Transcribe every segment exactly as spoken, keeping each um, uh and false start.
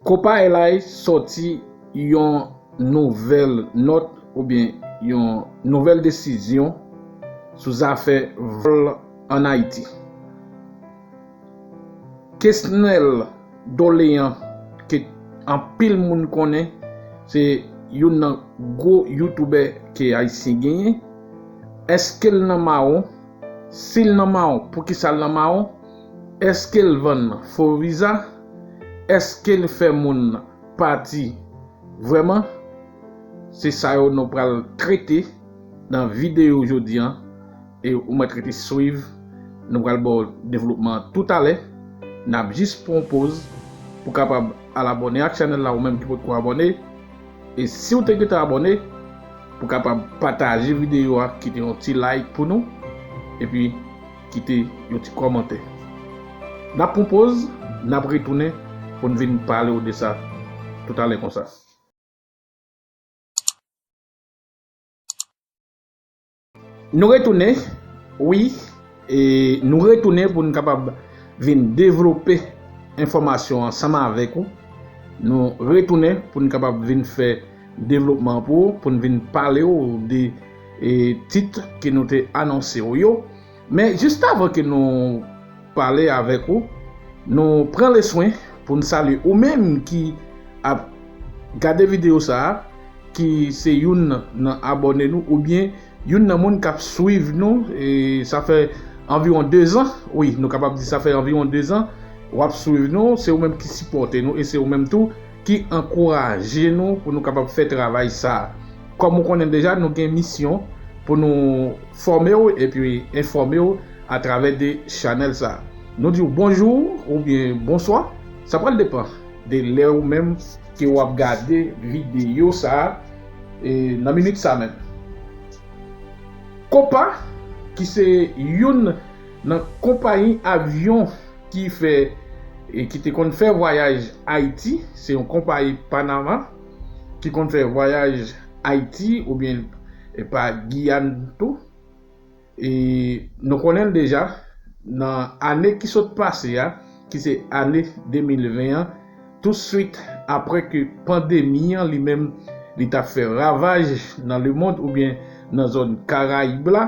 Copa Airlines sòti yon nouvèl nòt oubyen yon nouvèl desizyon sou zafè vòl ann Ayiti. Kesnel Doléan, ke anpil moun konnen, se youn nan gwo youtubè ke Ayisyen genyen. Èske l nan mawon? Si l nan mawon, poukisa l nan mawon? Èske l vann fo viza? Èske l fè moun pati vrèman? Se sa yo nou pral trete nan videyo jodi an. E ou mèt rete swiv. Nou pral ba w devlopman an toutalè. N ap jis pran yon poz pou kapab al abòne ak chanèl la, ou menm ki potko abòne. E si w te gentan abòne, pou kapab pataje videyo a, kite yon ti like pou nou, epi kite yon ti kòmantè. N ap pran poz, n ap retounen pou n vin pale w de sa toutalè konsa. Nou retounen, wi, e nou retounen pou n kapab vin devlope enfòmasyon ansanm avèk ou. Nou retounen pou n kapab vin fè devlopman pou ou, pou n vin pale w de, e, tit ke nou te anonse w yo. Men jis avan ke nou pale avèk ou, nou pran leswen pou n salye ou menm ki ap gade videyo sa a, ki se youn nan abòne nou oubyen youn nan moun k ap swiv nou, e sa fè anviwon dezan, wi, nou kapab di sa fè anviwon dezan, w ap swiv nou, se ou menm ki sipòte nou e se ou menm tou ki ankouraje nou pou nou kapab fè travay sa a. Kòm ou konnen deja, nou gen misyon pou nou fòme w epi enfòme w atravè de chanèl sa a. Nou di w bonjou oubyen bonswa, sa pral depann de lè ou menm ke w ap gade videyo sa a, e, nan minit sa menm. Copa, ki se youn nan konpayi avyon ki fè, e, ki te konn fè vwayaj Ayiti, se yon konpayi Panama ki konn fè vwayaj Ayiti oubyen, e, pa Giyàn tou. E nou konnen l deja, nan ane ki sot pase a, ki se ane de mil ven an, touswit apre ke pandemi an li menm, li t ap fè ravaj nan lemonn oubyen nan zòn Karayib la.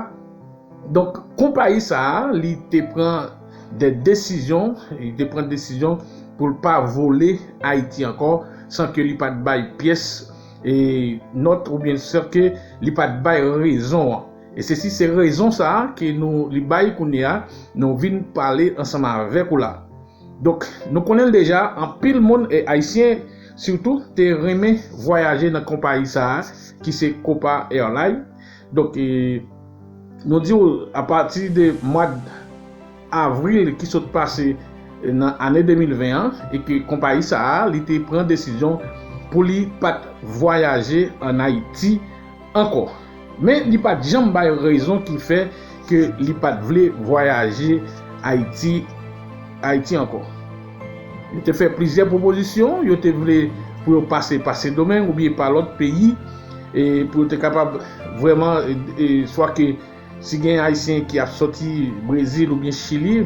Donk, konpayi sa a, li te pran de desizyon, li te pran desizyon pou l pa vole Ayiti ankò, san ke li pa t bay pyès, e, nòt oubyen san ke li pa t bay rezon an. E se si se rezon sa a ke nou, li bay kounye a, nou vin pale ansanm avèk ou la. Donk, nou konnen l deja, anpil moun, e, Ayisyen sitou, te renmen vwayaje nan konpayi sa a, ki se Copa Airlines. Donk, e, nou di w, apati de mwa avril ki sot pase, e, nan ane de mil ven an, e ke konpayi sa a, li te pran desizyon pou li pa t vwayaje ann Ayiti ankò. Men li pa t janm bay rezon ki fè ke li pa t vle vwayaje Ayiti, Ayiti ankò. Yo te fè plizyè pwopozisyon, yo te vle pou yo pase pa Sendomeng oubyen pa lòt peyi, e pou yo te kapab vrèman, e, e, swa ke si gen Ayisyen ki ap sòti Brezil oubyen Chili,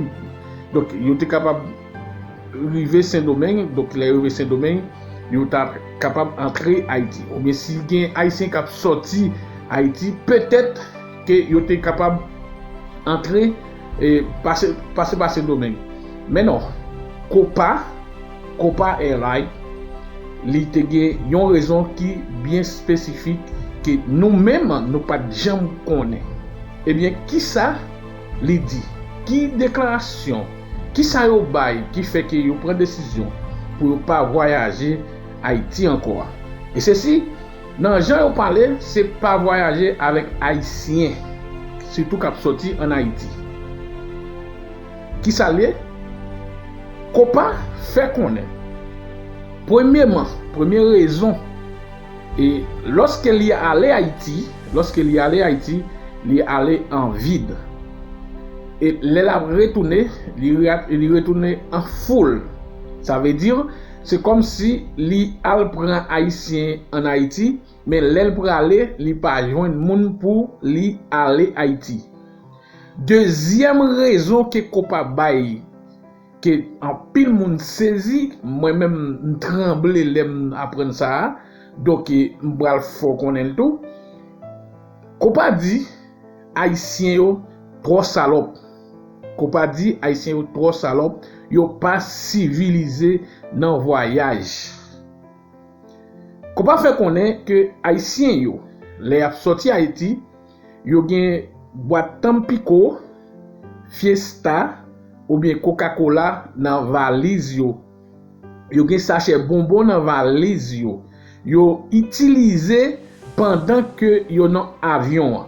donk yo te kapab rive Sendomeng, donk lè yo rive Sendomeng, yo ta kapab antre Ayiti. Oubyen si gen Ayisyen k ap sòti Ayiti, petèt ke yo te kapab antre, e, pase, pase pa Sendomeng. Men non, Copa, Copa Airlines, li te gen yon rezon ki byen espesifik ke nou menm nou pa t janm konnen. Ebyen, kisa li di? Ki deklarasyon? Kisa yo bay ki fè ke yo pran desizyon pou yo pa vwayaje Ayiti ankò a? E se si, nan jan yo pale, se pa vwayaje avèk Ayisyen, sitou k ap sòti ann Ayiti. Kisa l ye? Copa fè konnen, premyeman, premye rezon, e lòske li ale Ayiti, lòske li ale Ayiti, li ale an vid. E lè l ap retounen, li re-, li retounen an foul. Sa vle di, se kòmsi li al pran Ayisyen ann Ayiti, men lè l prale, li pa jwenn moun pou li ale Ayiti. Dezyèm rezon ke Copa bay, ke anpil moun sezi, mwen menm m tranble lè m aprann sa a. Donk, e, m pral fè w konnen l tou. Konpa di Ayisyen yo twò salòp. Konpa di Ayisyen yo twò salòp, yo pa sivilize nan vwayaj. Konpa fè konnen ke Ayisyen yo, lè y ap sòti Ayiti, yo gen bwat Tampico, Fiesta, oubyen Coca-Cola nan valiz yo. Yo gen sachè bonbon nan valiz yo. Yo itilize pandan ke yo nan avyon an.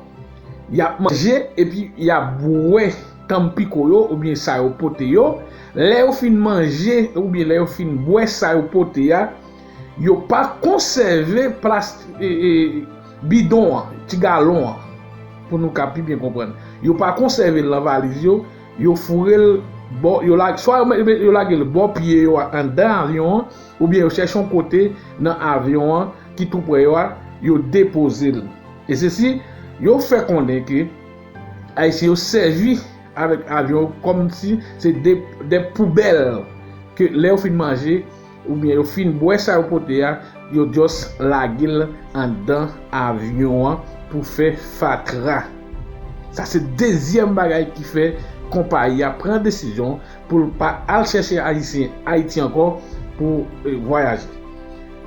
Y ap manje epi y ap bwè Tampico yo oubyen sa yo pote yo. Lè yo fin manje oubyen lè yo fin bwè sa yo pote a, yo pa konsève plas-, e, e, bidon an, ti galon an, pou nou ka pi byen konprann. Yo pa konsève l nan valiz yo, yo foure l bò, yo la-, swa yo, yo lage l bò pye yo a anndan avyon an, oubyen yo chèche yon kote nan avyon an ki tou prè yo a, yo depoze l. E sesi, yo fè konnen ke Ayisyen yo sèvi avèk avyon yo kòmsi se de, de poubèl ke lè yo fin manje, oubyen yo fin bwè sa yo pote a, yo just lage l anndan avyon an pou fè fatra. Sa se dezyèm bagay ki fè konpayi a pran desizyon pou l pa al chèche Ayisyen Ayiti ankò pou, e, vwayaje.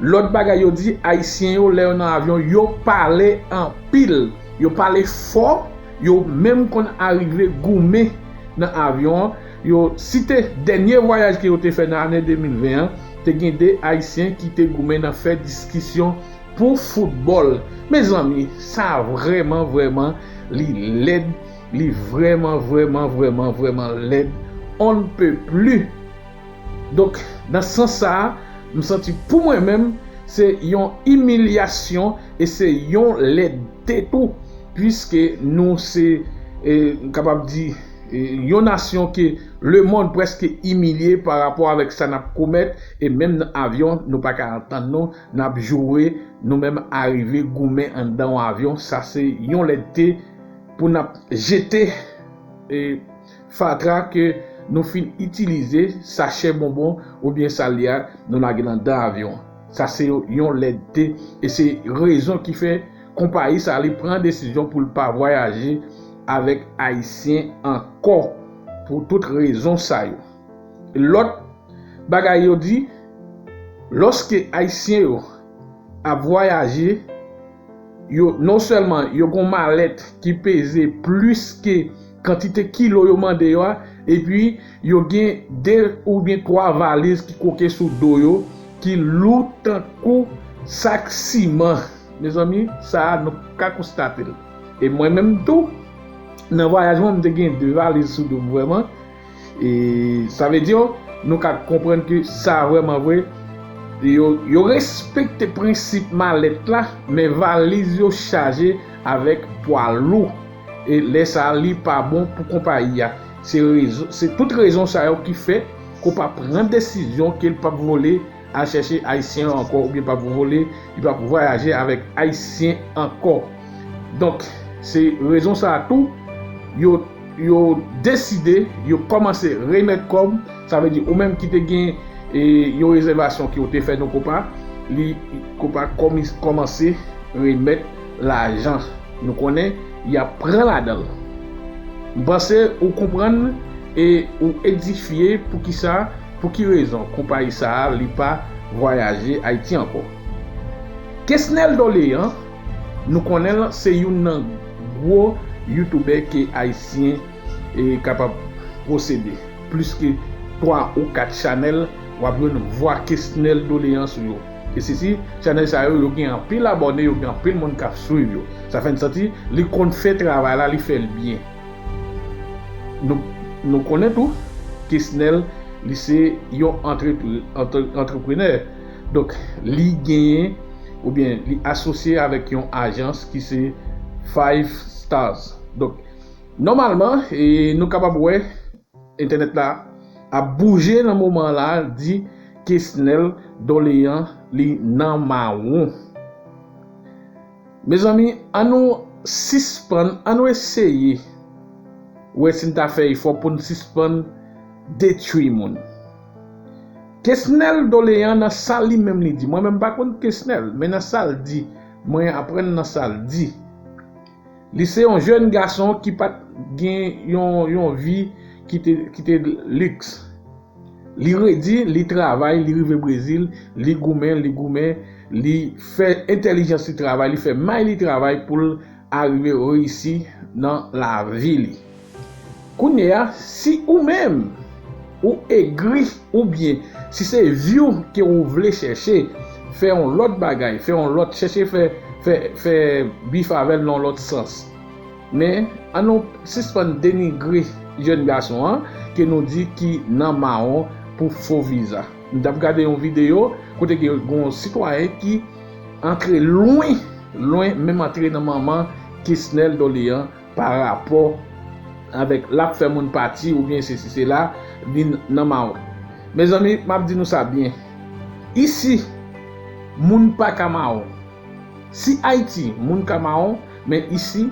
Lòt bagay yo di, Ayisyen yo, lè yo nan avyon, yo pale anpil, yo pale fò, yo menm konn arive goumen nan avyon an. Yo site dènye vwayaj ke yo te fè nan ane de mil ven an, te gen de Ayisyen ki te goumen nan fè diskisyon pou foutbòl. Mezanmi, sa vrèman, vrèman, li lèd, li vrèman, vrèman, vrèman, vrèman lèd. On ne peut plus. Donk, nan sans sa a, m santi pou mwen menm, se yon imilyasyon e se yon lèdte tou, piske nou se, e, m kapab di, e, yon nasyon ke lemonn prèske imilye pa rapò avèk sa n ap komèt, e menm nan avyon, nou pa ka antann nou, n ap joure, nou menm arive goumen anndan yon avyon, sa se yon lèdte pou n ap jete, e, fatra ke nou fin itilize, sachè bonbon oubyen sa l ye a, nou lage l anndan avyon. Sa se yon lèdte, e se rezon ki fè konpayi sa a li pran desizyon pou l pa vwayaje avèk Ayisyen ankò pou tout rezon sa yo. Lòt bagay yo di, lòske Ayisyen yo ap vwayaje, yo, non sèlman yo gon malèt ki peze plis ke kantite kilo yo mande yo a, epi yo gen de oubyen twa valiz ki koke sou do yo, ki lou tankou sak siman. Mezanmi, sa a nou ka konstate l. E mwen menm tou, nan vwayaj mwen, m te gen de valiz sou do m vrèman. E sa vle di, nou ka konprann ke sa vrèman vre, yo, yo respekte prensip malèt la, men valiz yo chaje avèk pwa lou. E lè sa a, li pa bon pou konpayi a. Se rezon, se tout rezon sa yo ki fè konpa pran desizyon ke l p ap vole al chèche Ayisyen yo ankò, oubyen p ap vole, li p ap vwayaje avèk Ayisyen ankò. Donk, se rezon sa a tou, yo, yo deside, yo kòmanse remèt kòb, sa vle di ou menm ki te gen, e, yon rezèvasyon ke w te fè nan konpa, li, konpa kòmi-, kòmanse remèt lajan. Nou konnen y ap pran ladan l. M panse ou konprann e ou edifye poukisa, pou ki rezon konpayi sa a li pa vwayaje Ayiti ankò. Kesnel Dolean, nou konnen l se youn nan gwo youtubè ke Ayisyen e kapab posede. Plis ke twa ou kat chanèl, w ap jwenn vwa Kesnel Dolean sou yo. E sesi, chanèl sa yo, yo gen anpil abòne, yo gen anpil moun k ap swiv yo. Sa fè n santi li konn fè travay la, li fè l byen. Nou, nou konnen tou, Kesnel, li se yon antrepre-, antre-, antreprenè. Donk, li genyen, oubyen li asosye avèk yon ajans ki se Five Stars. Donk, nòmalman, e, nou kapab wè entènèt la ap bouje nan moman la, di Kesnel Dolean li nan mawon. Mezanmi, ann nou sispann, ann nou eseye wè si n ta fè efò pou n sispann detwi moun. Kesnel Dolean nan sa li menm li di, mwen menm pa konn Kesnel, men nan sa l di, mwen aprann nan sa l di. Li se yon jèn gason ki pa t gen yon, yon vi ki te, ki te liks. Li redi, li travay, li rive Brezil, li goumen, li goumen, li fè entèlijans li travay, li fè may li travay pou l arive reyisi nan lavi li. Kounye a, si ou menm ou egri oubyen si se view ke ou vle chèche, fè yon lòt bagay, fè yon lòt, chèche fè, fè, fè bif avè l nan yon lòt sans. Men, an nou sispann denigre jèn gason an ke nou di ki nan mawon pou fo viza. M t ap gade yon videyo kote gen yon sitwayen ki antre lwen, lwen, menm antre nan manman Kesnel Dolean pa rapò avèk l ap fè moun pati oubyen sesi sela, li nan mawon. Mezanmi, m ap di nou sa byen. Isi, moun pa ka mawon. Si Ayiti, moun ka mawon, men isi,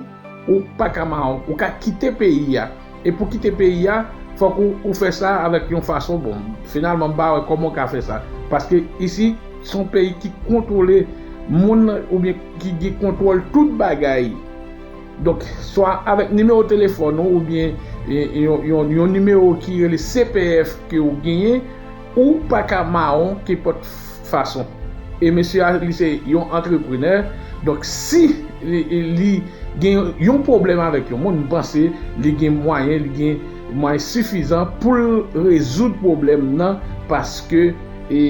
ou pa ka mawon. Ou ka kite peyi a. E pou kite peyi a, fòk ou, ou fè sa avèk yon fason, bon, finalman, m pa wè kòman w ka fè sa. Paske isi, se yon peyi ki kontwole moun oubyen ki gen kontwòl tout bagay. Donk, swa avèk nimewo telefòn ou oubyen e, e, yon, yon, yon nimewo ki rele C P F ke ou genyen, ou pa ka mawon kenpòt fason. E mesye a, li se yon antreprenè. Donk, si li, li gen yon pwoblèm avèk yon moun, m panse li gen mwayen, li gen mwayen sifizan pou l rezoud pwoblèm nan, paske, e,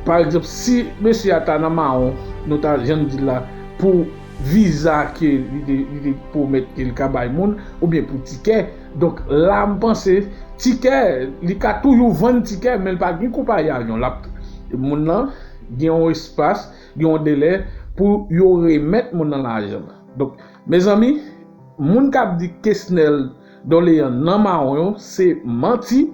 pa egzanp, si mesye a ta nan mawon, nou ta, jan n di l la, pou viza ke li te, li te pwomèt ke l ka bay moun, oubyen pou tikè. Donk, la, m panse, tikè, li ka toujou vann tikè, men l pa gen konpayi avyon. L ap, moun nan gen yon espas, gen yon delè pou yo remèt moun nan lajan l. Donk, mezanmi, moun k ap di Kesnel Dolean nan mawon yo, se manti.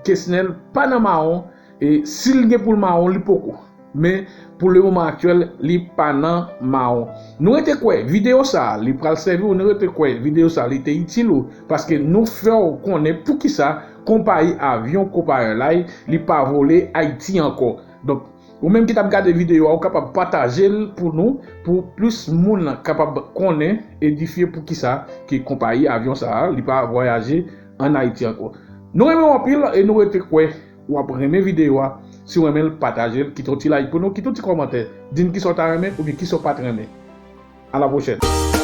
Kesnel pa nan mawon, e si l gen pou l mawon, li poko. Men, pou le moman aktyèl, li pa nan mawon. Nou rete kwè, videyo sa a, li pral sèvi w, nou rete kwè, videyo sa a, li te itil ou, paske nou fè w konnen poukisa konpayi avyon Copa Airlines, li pa vole Ayiti ankò. Donk, ou menm ki t ap gade videyo a, ou kapab pataje l pou nou, pou plis moun kapab konnen, edifye poukisa ke konpayi avyon sa a, li pa vwayaje ann Ayiti ankò. Nou renmen w anpil e nou rete kwè w ap renmen videyo a. Si w renmen l, pataje l, kite yon ti like pou nou, kite yon ti kòmantè. Di n kisa w ta renmen oubyen kisa w pa t renmen. A la pwochèn.